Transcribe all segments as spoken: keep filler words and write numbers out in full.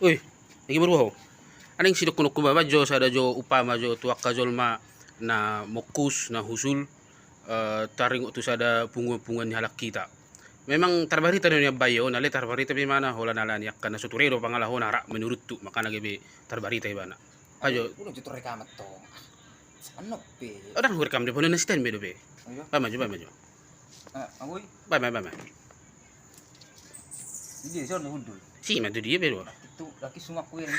Oi, lagi baru ho. Aning sidok kunok kuba bajo sada jo upama jo tu angka jolma na mongkus na husul, eh, taringot tu sada punguan-punguan ni halak hita. Memang tarbarita do nian bayo, na le tarbarita pe mana holan ala ni angka na so ture do pangalahona rak menuruthu, makana gabe tarbarita ibana. Ajo. Udah jutur rekamat tong. Anop pe. Orang rekam de pona na sitan be do be. Ayo. Ba maju, ba maju. Ah, aku. Ba, ba, ba, ba. Dia son hundul. Si maju dia be do. Itu laki sumak ku yang.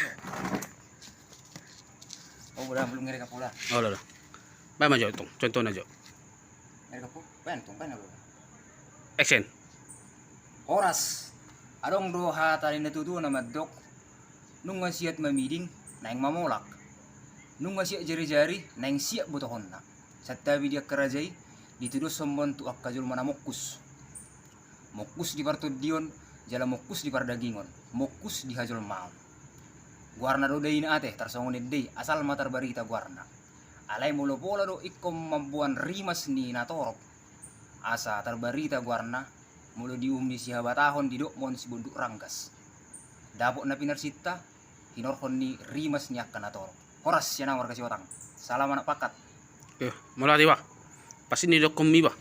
Oh, udah belum ngereka pula. Oh, lo, lo. Ba maju tong, contohna jo. Ngereka pu, ben tong, ben apa? Action. Horas. Adong do hata ni na tutu na mandok. Nunga siat mamiding, naeng mamolak. Nunga siat jari-jari, naeng siat botohonna. Santabi di angka raja i, ditudoshon ma on tu angka jolma na mongkus. Mongkus di partondion, jala mongkus di pardagingon, mongkus di hajolmaon. Goarna do daina ate, tarsongon ende i, asal ma tarbarita goarna. Alai molo pola do ingkon mamboan rimas ni natorop, asa tarbarita goarna, molo di uhum ni sihabatahon didok ma on sibonduk ranggas. Dapot na pinarsinta, hinorhon ni rimas ni angka natorop. Horas sian au marga Sihotang. Salam anak pakat. Eh, molo ate ba. Pasti ni dokkon mi ba.